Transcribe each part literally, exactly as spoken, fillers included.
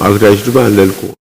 A kitail sohte pahn lel Koht.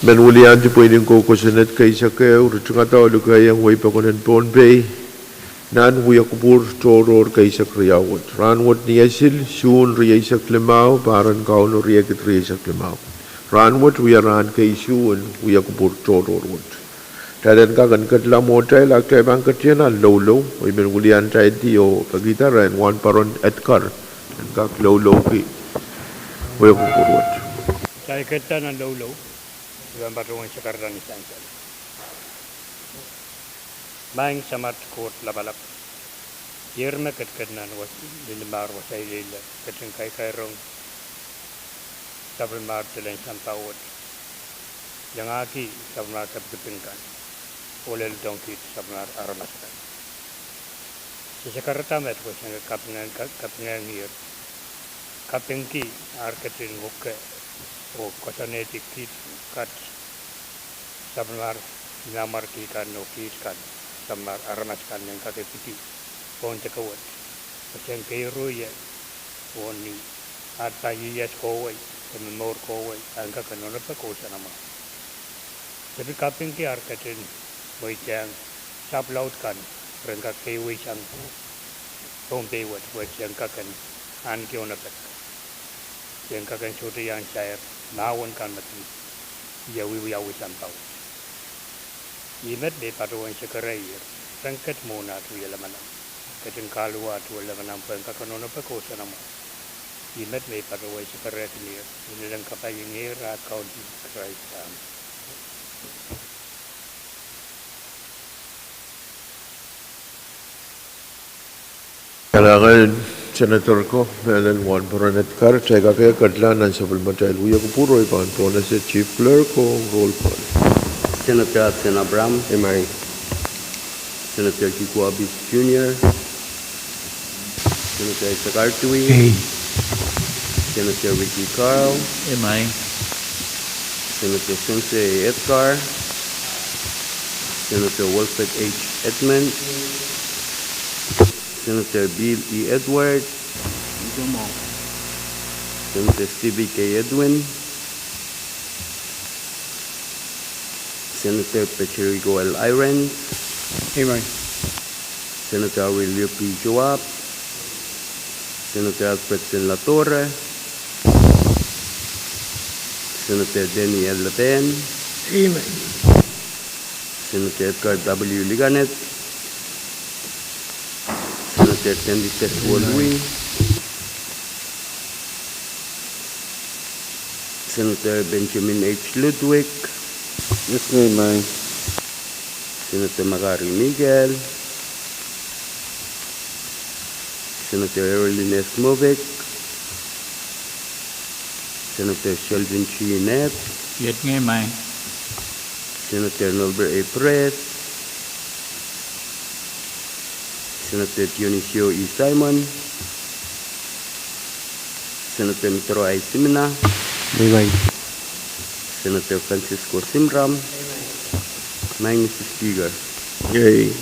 Men weliandi pweinen kou kosonned keisek ehu, ritingada oh likeieng wehi pokon en Pohnpei nan wia kupwur tohrohr keisek riau wet. Rahnwet ni Esil, Suhn rieisek limau, pahr en Kauno riekid rieisek limau. Rahnwet wia rahn kei isuh en wia kupwur tohrohr wet. Kitail en kak en ketla mwohtail, a kitail pahn ketla nan loulou, oh I men weliantaildi oh pekihda rehn Wahnpoaron Edgar en kak loulouki wia kupwur wet. Kitail ketla nan loulou, I pahn patohwan sakarada ni sansal. Maing Samat Koht Lapalap, Ier me ketiket nan wasa, linimar wasa ileile, ketin kaikairong sapwellimar dilen sampah wet, iangahki sapwellimar kepikipik kan, oh lel dohng kiht sapwellimar aramas kan. Se sakarada met pwe se kaping, ka-, kapingehngihr, kapingki ar ketin ngoke oh koasoanehdi kiht kat sapwellimar nanmwarki kan oh kiht kan, sapwellimar aramas kan, en kak ipwidi pohn deke wet, pwe se en keiru ie oh ni at pahn ieias kohwei, de momour kohwei, en kak en onopek oh soanamwahu. Se pil kapingki ar ketin mweidehng sapwlaud kan ren kak keiweisang Pohnpei wet, pwe se en kak en ahneki onopek. Se en kak en sohte iang sair mahwen kan me kin ie wiewiawi sampah wet. Ih met me I patohwan sekere ihr, ren ket mwohn at wia lamalam, ketin kahluwa at wia lamalam pwe en kak en onopek oh soanamwahu. Ih met me I patohwan sekerehkin ihr, I lel en kapaiengehr aht Kaun Sises Krais, amen. Kalahngan en Senator ko, mehlel Wahnpoaron Edgar, kitail kak ketla nan sapwellimatail wia kupwur, oh I pahn pohnese Chief Clerk oh roll call. Senator Hudson Abraham. Ei, maing. Senator Kiko Abis Junior. Senator Isaac R. Dewey. Ei. Senator Ricky Carl. Ei, maing. Senator Sense Edgar. Senator Wilfred H. Edmund. Senator Bill E. Edwards. Senator Stevie K. Edwin. Senator Patrick L. Irons. Ei, maing. Senator Aurelio P. Joab. Senator Alfred Senlatore. Senator Danny L. Leben. Ei, maing. Senator Edgar W. Liganet. Senator Sandy Test Wolui. Senator Benjamin H. Ludwig. Ei, maing. Senator Makari Miguel. Senator Erwin S. Movic. Senator Sheldon G. Nett. Ei, maing. Senator Norbert A. Perez. Senator Dionisio E. Simon. Senator Mitro I. Simina. Ei, maing. Senator Francisco Simram. Ei, maing. Maing Mister Speaker. Ei.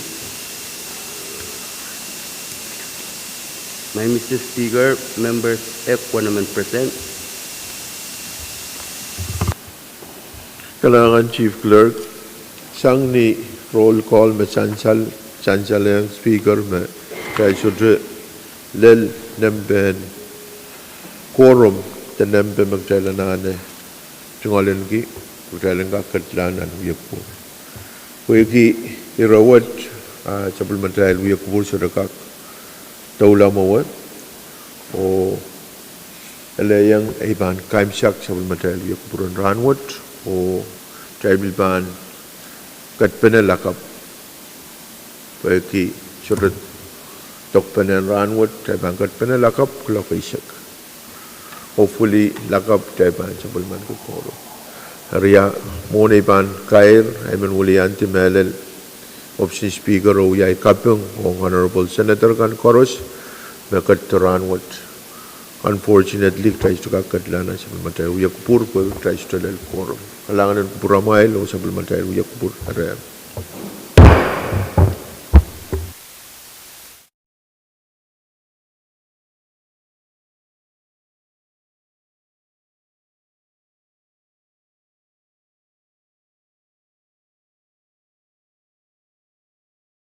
Maing Mister Speaker, members, e konemen present. Kalahngan Chief Clerk, sang ni roll call me sansal, sansal ong Speaker me kitail sohte lel nempe en quorum de nempe me kitail anahne tungoalenki, kitail en kak ketla nan wia kupwur. Pwehki ire wet, ah, sapwellimatail wia kupwur sohte kak doula mwowe, oh ele iang ei pahn kaimwisekda sapwellimatail wia kupwur en rahnwet, oh kitail pil pahn ketpene lakapw. Pwehki sohte dokpene en rahnwet, kitail pahn ketpene lakapw kuloak eisek. Hopefully, lakapw kitail pahn sapwellimaniki quorum. Eri ia, mwohn ei pahn kair, I men weliandi mehlel Office en Speaker oh wia ei kaping ong Honorable Senator kan koaros me ketido rahnwet. Unfortunately, kitail sohte kak ketla nan sapwellimatail wia kupwur pwe kitail sohte lel quorum. Kalahngan en kupwuramwail oh sapwellimatail wia kupwur rehmw.